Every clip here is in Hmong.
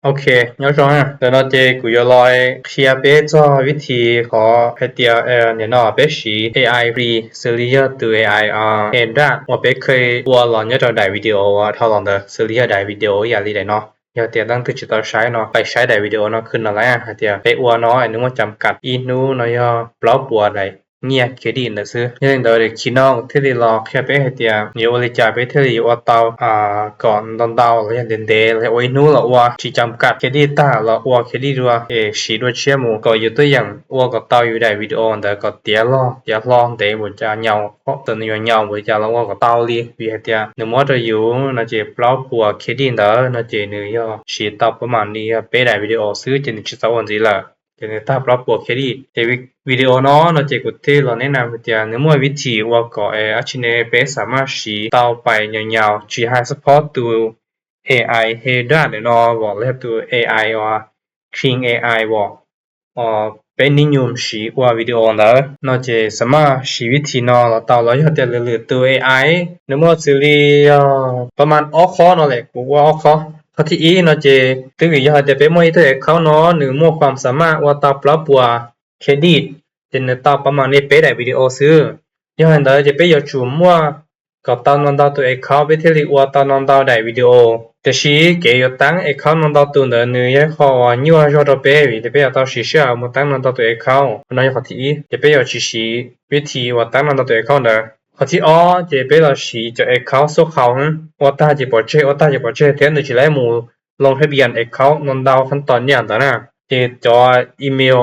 Ok, nyob zoo na, ntawm no ces kuv yuav los qhia peb txog vib thib qhov hais tias nim no peb siv A I free xws li yog tus A I Hera uas peb kheev ua los nyob rau daim video uas dhau los ntawd, xws li yog daim video ib yam li daim no. Yog tias leej twg tsis tau saib no, pais saib daim video no khwv no lawm hais tias peb ua no nws muaj cam kam ib hnub no yog plaub puas daim nyiaj credit ntawd xwb. Yog li ntawd daim khi no kuv thiaj li los qhia peb hais tias yuav ua li cas peb thiaj li yuav ua tau kom ntau ntau los yog ntev ntev los yog ua ib hnub los ua tsis cam kam credit tag los ua credit dua es siv dua tshiab mus kom yus tuaj yeem ua kom tau yus daim video ntawd kom tiav log tiav hlo ntev npaum cas, nyaum txawm nws yuav nyaum npaum li cas los ua kom tau li. Vim hais tias nws muab rau yus no ces plaub puas credit ntawd no ces nws yog siv tau pab mam li yog peb daim video xwb ces nws tsis txaus ua ntxiv lawm, ces nws tag plaub puas credit. Ces video no no ces kuv thiaj los neb na hais tias nws muaj vib thib ua kom dab tsi ne peb xam maj siv tau pais nyuam nyaus tsis hais support tus A I Hera ntawm no vom los yog tus A I uas Clean A I vom, peb nib nyum siv ua video ntawd no ces xam maj siv vib thib no los tau. Los yog tias lwm lwm tus A I nws muaj xws li yog pab mam ob qhob no lawm, kuv ua ob qhob. Qhov thib ib no ces twb vim yog hais tias peb muaj ib tug account no nws muaj fam xam maj ua tau plaub puas credit, ces nws tau pab mam li peb daim video xwb. Yog li ntawd ces peb yuav tsum muaj kom tau no ntau tus account peb thiaj li ua tau no ntau daim video. Tiam sis kev yuav teeb account no ntau tus ntawd nws yog qhov uas nyuaj zog rau peb vim tias peb yuav tau siv sij hawm mus teeb no ntau tus account. Qhov no yog qhov thib ib, ces peb yuav tsis siv vib thib uas teeb no ntau tus account ntawd. Qhov thib ob ces peb los siv cov account xub qhau, ua tag ces pov tseg, ua tag ces pov tseg thiab nws tsis laib mus loo hab bian account no ntau khab tos nyaj ntawd na. Ces cov email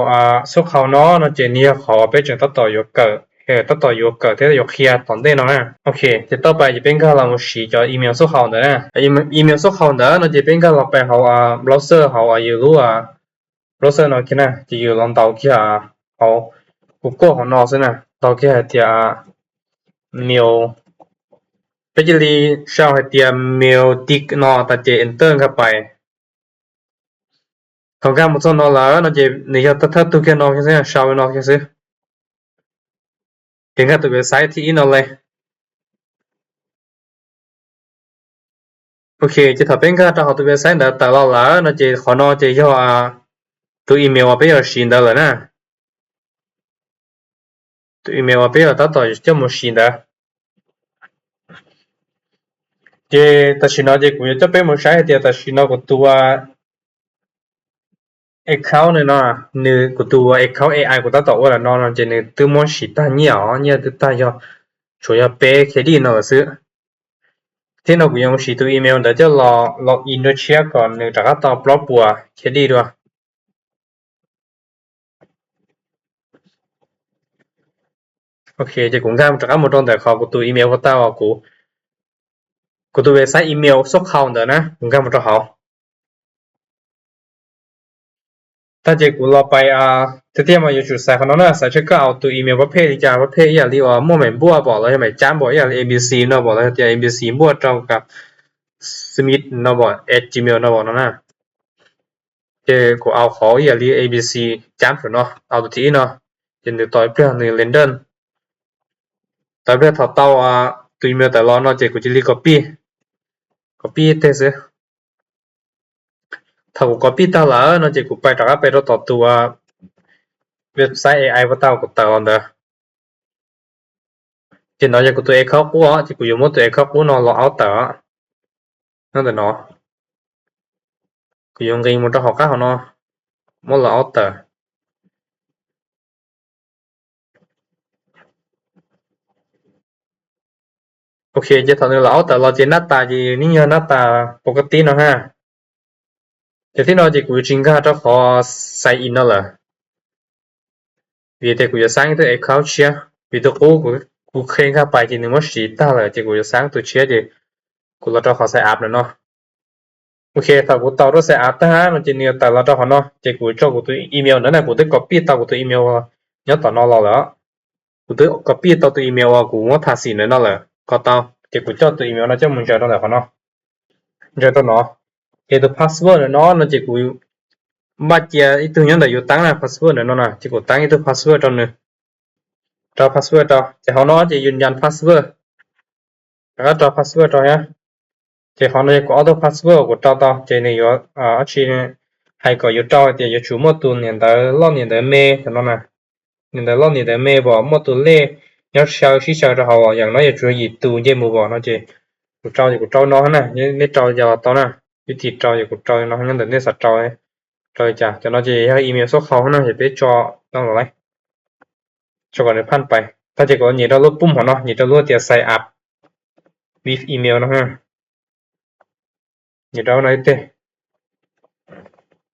xub qhau no no ces nws yog qhov uas peb tseem tab tom yuav kawm, tab tom yuav kawm thiab yuav qhia tom ntej no na. Ok, ces tau pais ces peb nkag los mus siv cov email xub qhau ntawd na. Email xub qhau ntawd no ces peb nkag los pais hauv browser hauv yus lub browser no kiag na, ces yus los ntaus kiag hauv, kuv kuaj hauv no xwb na, ntaus kiag hais tias mail, peb cia li sau hais tias mail div no tas ces enter nkag pais. Thaum nkag mus txog no lawm no ces nws yog thawj tug kiag no xwb, sau no kiag xwb. Ces nkag tus website thib ib no li. Ok, ces thaum peb nkag rau hauv tus website ntawd tawm los lawm no ces qhov no ces yog tus email uas peb yuav siv ntawd lawm na. Tus email uas peb yuav tab tom coj mus siv ntawd. Ces tam sim no ces kuv yuav coj peb mus saib hais tias tam sim no kuv tus account no, nws kuv tus account A I kuv tab tom ua lawm no no ces nws twb muab siv tag nyiaj os, nyiaj twb tag yog, tshuav yog peb credit no lawm xwb. Thiab no kuv yuav mus siv tus email ntawd coj los log in dua tshiab kom nws rov qab tau plaub puas credit dua. Ok, ces kuv nkag rov qab mus rau ntawm qhov kuv tus email portal uas kuv, kuv tus website email xub qhau ntawd na, kuv nkag mus rau hauv. Tag ces kuv los pais, tiag tiag mas yuav tsum xaiv qhov no na, xaiv tseg koj au tus email pab phej li cas, pab phej ib yam li uas muaj maim npuaj pom los yog maim cab npuaj ib yam li A B C no pom los yog tias A B C npuaj rau ka Smith no pom at gmail no pom no na. Ces kuv au qhov ib yam li A B C cab saum no, au tus thib ib no, ces nws tos ib pliag nws render. Tos ib pliag thaum tau tus email tawm los no ces kuv cia li copy, copy teg xwb. Thaum kuv copy tag lawm no ces kuv pais rov qab pais rau tom tus website A I portal kuv tawm los ntawd. Ces no yog kuv tus account qub os, ces kuv yuav muab tus account qub no log out tawm. Nyob ntawm no, kuv yuav nqis mus rau hauv qab hauv no, muab log out tawm. Ok, ces thaum nws log out tawm los ces nab tas ces nws yeej yog nab tas pov kab tib no ha. Ces thib no ces kuv yuav tsis nkag rau qhov sign in no lawm, vim tias kuv yuav xaab ib tug account tshiab, vim tus qub kuv qhia nkag pais ces nws muab siv tag lawm ces kuv yuav xaab tus tshiab ces kuv los rau qhov sign up no. Ok, thaum kuv tau rau sign up tag no ces nws yuav tawm los rau qhov no ces kuv tso kuv tus email ntawd na, kuv twb copy tau kuv tus email nyob tom no los lawm. Kuv twb copy tau tus email uas kuv muab tha xim ntawm no lawm, kho tau, ces kuv coj tus email no coj mus ntsaws rau ntawm qhov no, ntsaws rau no. Ces tus password ntawm no no ces kuv npaj cia ib tug nyob ntawm yus teeb na, password ntawm no na ces kuv teeb ib tug password rau nws, rau password rau ces hauv no ces yus nyas password, rov qab rau password rau thiab. Ces qhov no yog kuv auto password kuv rau tau ces nws yuav dab tsi, hais kom yus rau hais tias yuav tsum muaj tus niam ntawv loj niam ntawv me no na. Niam ntawv loj niam ntawv me pom muaj tus lej nyob saw sib xyaw rau hauv, yam no yuav tsum yim tus nce mus pom no ces kuv rau ces kuv rau no na, nej rau los tau na. Vib thim rau ces kuv rau no nyob ntawm nej xav rau, rau li cas. Cov no ces yog email xub qhau na, ces peb tso no los lawm, tso kom nws phaj pais. Tag ces kuv nyem rau lub pum hauv no, nyem rau lub tias sign up with email no. Nyem rau no ib teg.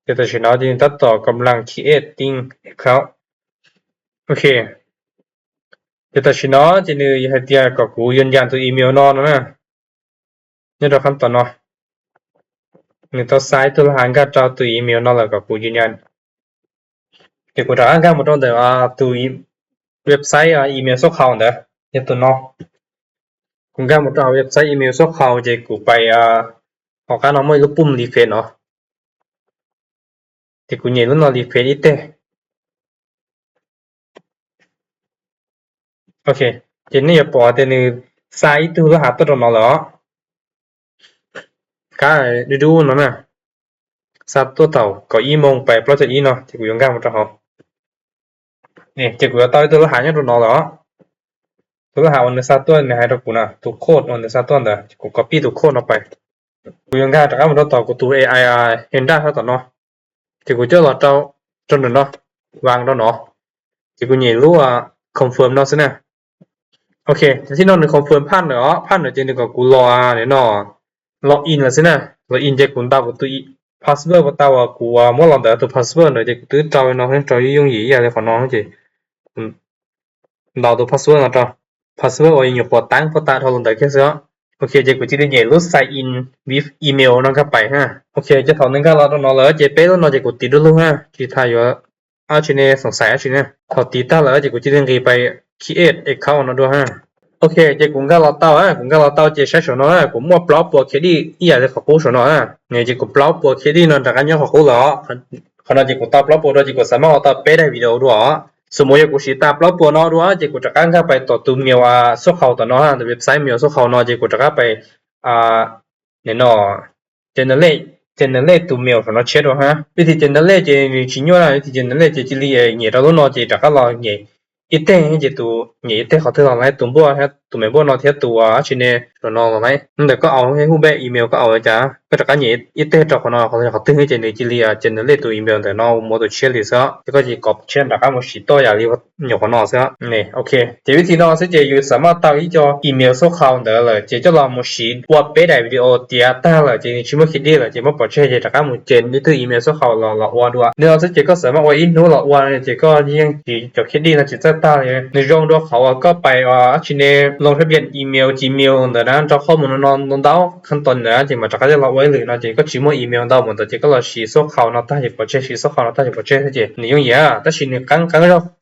Ces tam sim no ces tab tom kam las creating account. Ok, ces tam sim no ces nws hais tias kom kuv yus nyas tus email no no na. Nyob rau qhab tom no, nws tau xa ib tug laj hav nkag rau tus email no lawm kom kuv yus nyas. Ces kuv rov qab nkag mus rau ntawm tus website email xub qhau ntawd, yog tus no. Kuv nkag mus rau website email xub qhau ces kuv pais, hauv qab no muaj ib lub pum refresh no, ces kuv nyem lub no refresh ib teg. Ok, ces nej yuav pom tias nws xa ib tug laj hav tuaj rau no lawm os. Kab dub dub no na, xa tuaj thaum kaum ib moos pais plaub caug ib no, ces kuv yuav nkag mus rau hauv. Ces kuv yuav tau ib tug laj hav nyob rau no lawm os. Tus laj hav uas nws xa tuaj nws hais rau kuv na, tus code uas nws xa tuaj ntawd, ces kuv copy tus code no pais. Kuv yuav nkag rov qab mus rau tom kuv tus AI Hendra sab tom no, ces kuv coj los rau, rau ntawm no, vas rau no, ces kuv nyem lub confirm no xwb na. Ok, ces tib no nws confirm phaj ntawm os, phaj ntawm ces nws kom kuv los no, log in lawm xwb na. Log in ces kuv ntaus kuv tus password puas tau uas kuv muab los ntawm tus password ntawd ces kuv twb rau no, rau yooj yim ib yam li qhov no ces ntaus tus password no rau, password uas nyuam qhuav tab pov tas dhau los ntawd kiag xwb. Ok, ces kuv cia li nyem lub sign in with email no nkag pais na. Ok, ces thaum nws nkag los rau no lawm ces peb lub no ces kuv tiv dua lug na, tsis tas yuav dab tsi ne, xoom xais dab tsi ne. Thaum tiv tag lawm ces kuv cia li nqis pais create account no dua na. Ok, ces kuv nkag los tau, kuv nkag los tau ces saib saum no na, kuv muaj plaub puas credit ib yam li qhov qub saum no na. Ces kuv plaub puas credit no rov qab nyob qhov qub lawm os. Qhov no ces kuv tau plaub puas dua ces kuv xav maj ua tau peb daim video dua os. Xws mus yog kuv siv tas plaub puas no dua ces kuv rov qab nkag pais tom tus mail xub qhau tom no, tus website mail xub qhau no ces kuv rov qab pais no, generate, generate tus mail saum no tshiab dua ha. Vim tias generate ces nws tsis nyuaj, vim tias generate ces cia li nyem rau lub no ces rov qab los nyem ib teg ces tus, nyem ib teg qhov twg los lawm, tus npuaj, tus me npuaj no thiab tus dab tsi ne, saum no los lawm. Ntawm koj au hu npe email koj au li cas, koj rov qab nyem ib teg rau qhov no, qhov twg ces nws cia li generate tus email ntawm no mus tus tshiab li xwb, ces koj cia li kov tshiab rov qab mus siv tuaj yam li nyuam qhuav no xwb. Ok, ces vim tias no xwb ces yus xav maj tau ib co email xub qhau ntawd lawm ces coj los mus siv ua peb daim video tiav tag lawm ces nws tsis muaj credit lawm ces muab pov tseg ces rov qab mus ces ib tug email xub qhau los los ua dua. Nim no xwb ces koj xav maj ua ib hnub los ua ces koj yeej tsis, cov credit no tsis txawj tag li. Nws zoo dua qhov uas koj pais dab tsi ne, loo sab npias email, Gmail ntawd na, rau qhov mus no no ntau ntau qhov ntawd ces mam rov qab coj los ua ib lwm no ces koj tsis muaj email ntau mus ntawd ces koj los siv xub qhau no tag ces pov tseg, siv xub qhau no tag ces pov tseg xwb ces nws yooj yim. Tab sis nws qeeb,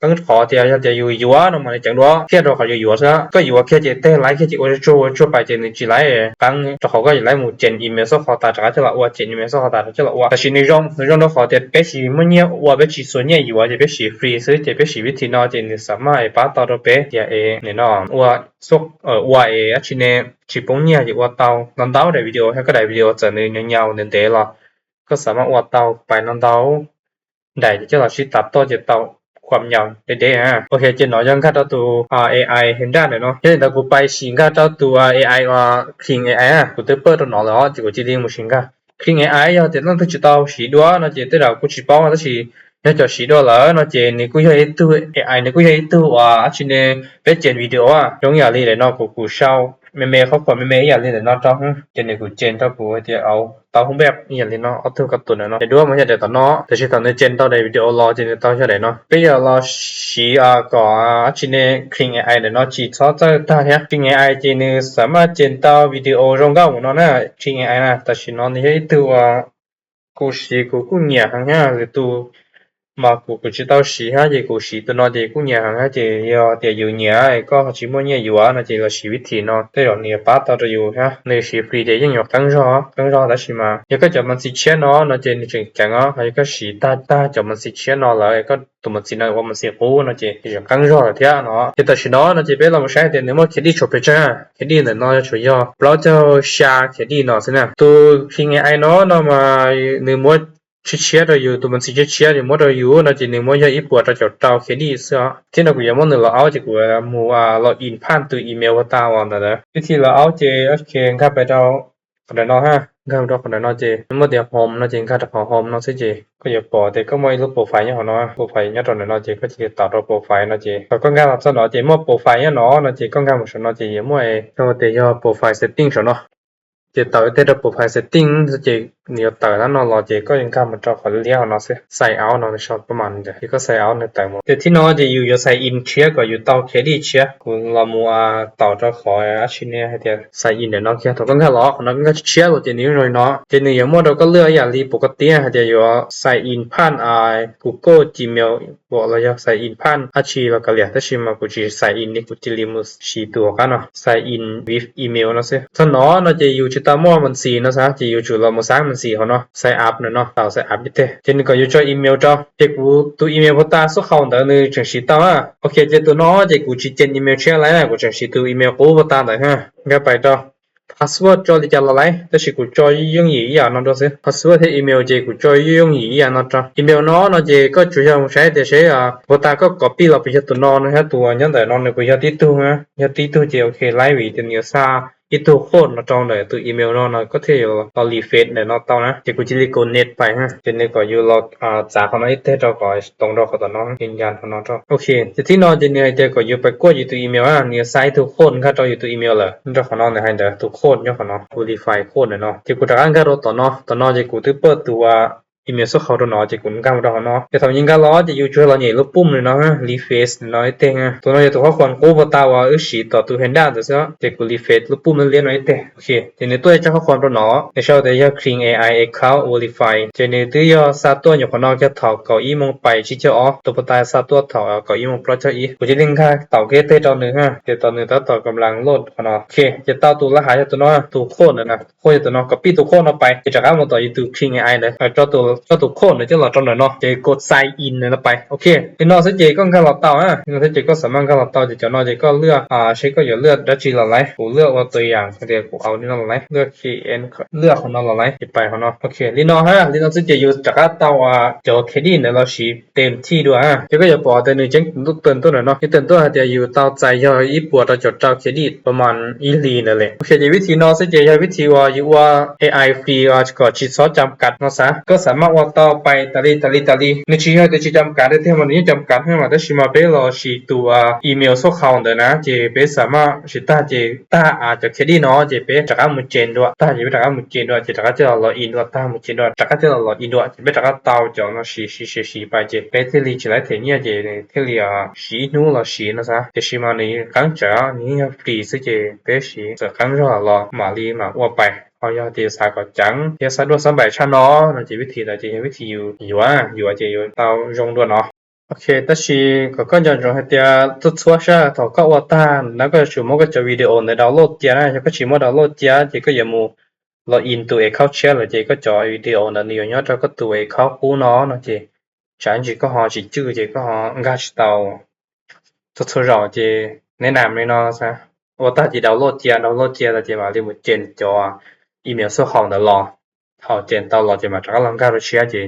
qeeb qhov tias yog tias yus yuav no mas nws ceev dua, thiaj rau qhov yus yuav xwb. Koj yuav kiag ces teg laib kiag ces ua tsuag ua tsuag pais ces nws tsis laib, qeeb rau qhov koj yuav laib mus ces email xub qhau tas rov qab coj los ua, ces email xub qhau tas rov coj los ua. Tab sis nws zoo, nws zoo rau qhov tias peb tsis muaj nyiaj ua, peb tsis xuas nyiaj yuav ces peb siv free xwb ces peb siv vib thim no ces nws xav maj es pab tau rau peb tias es nim no ua, ua es dab tsi ne, tsis poob nyiaj ces ua tau ntau ntau daim video, thiab koj daim video txawm nws nyav nyav ntev ntev los koj xav maj ua tau pais ntau ntau daim ces coj los sib tas toj ces tau khuam nyaus deb deb. Ok, ces no yog nkag rau tus AI Hendra ntawm no. Yog li ntawd kuv pais sim nkag rau tus AI uas Clean AI na, kuv twb pawj rau no lawm os ces kuv cia li mus sim nkag. Clean AI yog tias leej twg tsis tau siv dua no ces tej zaum kuj tsis paub tab sis yog cov siv dua lawm no ces nws kuj yog ib tug AI, nws kuj yog ib tug uas dab tsi ne, peb ces video zoo ib yam li daim no kuv, kuv sau me me qhov khuam me me ib yam li daim no rau, ces nws kuj ces rau kuv hais tias au tau hub npej ib yam li no ob tug kab tus ntawm no es duab mus yog daim tom no. Tab sis thaum nws ces tau daim video los ces nws tau yog daim no. Peb yog los siv kom dab tsi ne, Clean AI ntawm no tsis txhob txawj tag thiab. Clean AI ces nws xav maj ces tau video zoo nkauj mus no na, Clean AI na. Tam sim no nws yog ib tug uas kuv siv kuv kuj nyiam heev thiab, lwm tus Mas kuv kuv tsis tau siv hab, ces kuv siv tus no ces kuj nyiam heev hab, ces yog tias yus nyiam koj tsis muaj nyiaj yuav no ces los siv vib thim no tej zaum nws yuav pab tau rau yus hab. Nws siv free ces yeej yuav qeeb zog, qeeb zog tab sis mas yog koj cov ma ntxi tshiab no no ces nws tseem ceev os, ho yog koj siv tag tag cov ma ntxi tshiab no lawm koj tus ma ntxi no ua ma ntxi qub no ces tseem qeeb zog lawm thiab no. Ces tam sim no no ces peb los mus saib tias nws muaj khiav dij tshuav pes tsawg. Khiav dij ntawm no tshuav yog plaub caug xya khiav dij no xwb na. Tus Kling A I no no mas nws muab tshiab tshiab rau yus, tus ma ntxi tshiab tshiab nws muab rau yus no ces nws muab yog ib puas rau caum rau khiav dij xwb os. Thiab no kuv yuav muab nws los aub ces kuv mus los in phaj tus email ua tas uas ntawd. Vib thim los aub ces ok nkag pais rau qhov ntawm no ha, nkag rau qhov ntawm no ces muaj tias home no ces nkag rau qhov home no xwb ces koj yuav pom tias koj muaj ib lub profile nyob qhov no, profile nyob rau ntawm no ces koj cia li taus rau profile no ces thaum koj nkag los txog no ces muaj profile nyob no no ces koj nkag mus saum no ces yuav muaj rau tias yog profile setting saum no. Ces tawm ib teg rau profile setting xwb ces nws yuav tawm tab no los ces koj yuav nkag mus rau qhov liab qhov no xwb, sign out no nws sau pab mas ntawd ces koj sign out nws tawm mus. Ces thib no ces yus yuav sign in tshiab kom yus tau khiav dij tshiab. Kuv los mus taus rau qhov dab tsi ne hais tias sign in ntawm no kiag, thaum koj nkag los qhov no koj nkag tshiab los ces nws zoo li no ces nws yuav muaj rau koj lwaj ib yam li pus koj tiab hais tias yuav sign in phaj Google Gmail los yog sign in phaj dab tsi los kav liam, tab sis mas kuv tsis sign in li, kuv cia li mus siv tus hauv qab no sign in with email no xwb. Txog no no ces yus tsis tau muaj ma ntxi no xav ces yus tsum los mus xav ma ntxi hauv no, sign up no no, taus sign up ib teg ces nws kom yus tso email rau. Ces kuv tus email pov tas xub qhau ntawd nws tseem siv tau na. Ok ces tus no ces kuv tsis cees email tshiab lawm, kuv tseem siv tus email qub pov tas ntawd ha. Nkag pais rau password tso li cas los lawm, tab sis kuv tso yooj yim ib yam no rau xwb. Password thiab email ces kuv tso yooj yim ib yam no rau. Email no no ces koj tsuas yog mus saib tias seb pov tas koj copy los puas yog tus no no, yog tus nyob ntawm no nws puas yog tib tug na. Yog tib tug ces ok laib vim tias nws yuav xa ib tug code no rau ntawm tus email no no koj thiaj yuav los refresh ntawm no tau na. Ces kuv cia li connect pais ha, ces nws kom yus los txav qhov no ib teg rau kom tau rau qhov tom no, ces ncas qhov no rau. Ok ces thib no ces nws hais tias kom yus pais kuaj yus tus email na, nws yuav xa ib tug code nkag rau yus tus email lawm. Nyob rau qhov no nws hais ntawd tus code nyob qhov no, verify code ntawm no. Ces kuv rov qab nkag rau tom no, tom no ces kuv twb paj tus email xub qhau rau no ces kuv nkag mus rau qhov no. Ces thaum yus nkag los ces yus tsuas los nyem lub pum no, refresh no ib teg. Tus no yog tus qhov qhuas qub pov tas uas wb siv tom tus Henda ntawd xwb, ces kuv refresh lub pum liab no ib teg. Ok ces nws tuaj ib tsob qhov qhuas rau no, nws sau tias yog Kling A I account verify, ces nws twb yog xa tuaj nyuam qhuav no kiag thaum kaum ib moos pais tsib caug ob, tus pov tas xa tuaj thaum kaum ib moos plaub caug ib. Kuv cia li nkag taus kiag teg rau nws ha, ces tau nws tab tom kam las load qhov no. Ok ces tau tus laj hav yog tus no, tus code ntawd na, code yog tus no, copy tus code no pais ces rov qab mus tom yus tus Kling A I ntawd, tso tus code ntawd coj los rau ntawm no ces kod sign in ntawm no pais. Ok li no xwb ces koj nkag los tau na, li no xwb ces koj xam maj nkag los tau. Ces cov no ces koj lwaj seb koj yuav lwaj dab tsi los lawm, kuv lwaj ua tus yam hais tias kuv au li no los lawm, lwaj K N, lwaj qhov no los lawm ces pais qhov no. Ok li no ha, li no xwb ces yus rov qab tau cov credit ntawd los siv tes thij dua. Ces koj yuav pom tias nws tseem tuaj ntawm no, nws tuaj hais tias yus tau txais yog ib puas rau caum rau credit pab mas ib hlis ntawd li. Ok ces vib thim no xwb ces yog vib thim uas yus ua A I free kom tsis txhob cam kav no xav, koj xam maj ua tau pais tas li tas li tas li. Nws tsis yog tias tsis cam kav tiag mas nws yeej cam kav thiab mas, tab sis mas peb los siv tus email xub qhau ntawd na ces peb xam maj siv tag ces tag cov credit no ces peb rov qab mus change dua, tag ces peb rov qab mus change dua ces rov qab coj los log in dua, tag mus change dua rov qab coj los log in dua ces peb rov qab tau cov no siv siv siv siv pais ces peb thiaj li tsis laib them nyiaj ces thiaj li siv ib hnub los siv no xav. Tiam sis mas nws qeeb tsawv, nws yeej yog free xwb ces peb siv txawm qeeb zog los mam li mam ua pais. Ho yog tias xav kom ceev thiab xav duaj xav npaim tshaj no no ces vib thim ntawd ces yog vib thim yus yuav, yuav ces yuav tau zoo dua no. Ok tab sis kom koj nco ntsoov hais tias txhua txhua sij hawm thaum koj ua tag na koj yuav tsum muab koj cov video ntawd download cia na. Yog koj tsis muab download cia ces koj yuav mus log in tus account tshiab lawm ces koj cov video ntawd nws yuav nyob rau koj tus account qub no no ces tsam ntsis koj ho tsis cwj ces koj ho nkag tsis tau. Txhua txhua zaus ces neb nam li no xav, ua tag ces download cia, download cia tag ces mam li mus change cov email xub qhau ntawd los. Thaum change tau los ces mam rov qab los nkag rau tshiab ces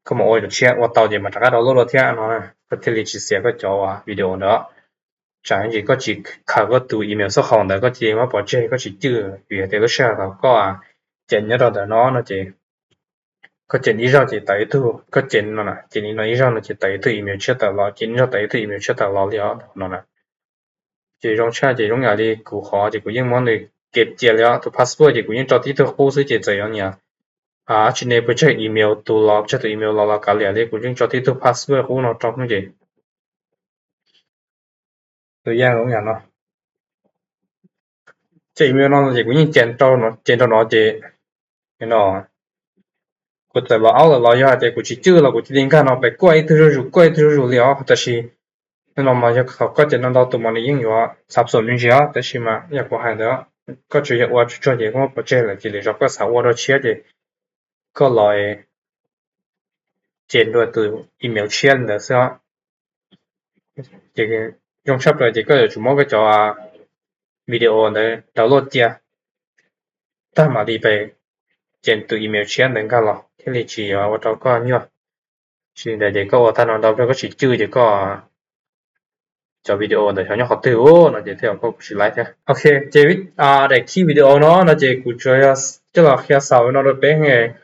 koj mam ua rau tshiab, ua tau ces mam rov qab download dua thiab no, koj thiaj li tsis xiam koj cov video ntawd. Tsam ntsis koj tsis khaws koj tus email xub qhau ntawd koj cia li muab pov tseg koj tsis cwj vim tias lub sij hawm thaum koj change nyob rau ntawm no no ces koj change ib zaug ces tawm ib tug, koj change no na, change li no ib zaug no ces tawm ib tug email tshiab tawm los, change ib zaug tawm ib tug email tshiab tawm los li os no na. Ces zoo tshaj ces zoo yam li kuv qhov ces kuv yeej muab nws kev cia li os, tus password ces kuv yeej tso tib tug qub xwb ces txawm yuav niam dab tsi ne pes tsawg email tus los, pes tsawg tus email los los kav liam li kuv yeej tso tib tug password qub no rau hnub ces tus yaj zoo yam no. Ces email no ces kuv yeej cia rau, cia rau no ces no kuv kuv txawm los aub lawm los yog hais tias kuv tsis cwj los kuv cia li nkag no pem kuaj ib tug zuj zus kuaj ib tug zuj zus li os. Tab sis hnub no mas yog koj ces no ntau tus mas nws yeej yuav xav xum me ntsis os, tab sis mas yog kuv hais ntawd, koj tsuas yog ua tsuag tsuag ces koj muab pov tseg lawm ces lwm zaus koj xav ua dua tshiab ces koj los ces nrua tus email tshiab li ntawd xwb os. Ces zoo tshaj plaws ces koj yuav tsum muab koj cov video ntawd download cia tag mam li pem ces tus email tshiab ntawd nkag los thiaj li tsis yuav ua rau koj nyuaj. Tsis li ntawd ces koj ua tag no ntau plaws koj tsis cwj ces koj cov video ntawd xyov nyob qhov twg no ces tej zaum koj kuj tsis laib thiab. Ok, ces daim khib video no no ces kuv tsuas coj los qhia xaus li no rau peb.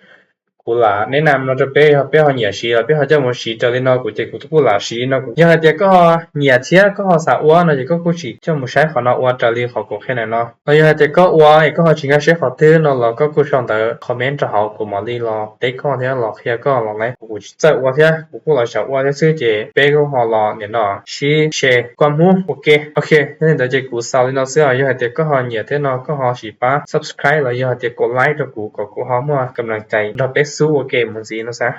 Kuv lam neb nam no rau peb, yog peb ho nyiam siv los peb ho coj mus siv raws li no, kuv ces kuv kuj lam siv li no. Yog hais tias koj nyiam thiab koj ho xav ua no ces koj kuj sim coj mus saib qhov no ua raws li qhov kuv qhia ntawm no. Los yog hais tias koj ua es koj ho tsis nkag siab qhov twg no los koj kuj sau ntawv comment rau hauv kuv mam li los teb koj thiab los qhia koj los laib. Kuv tsis txawj ua thiab kuv kuj los xyaum ua thiab xwb ces peb kuj ho los nim no sib share kua muag ua ke. Ok, yog li ntawd ces kuv xaus li no xwb os. Yog hais tias koj ho nyiam thiab no koj ho sim pab subscribe los yog hais tias kom like rau kuv kom kuv ho muaj kam lam cais nrog peb xub ua ke mus ntxiv no xav.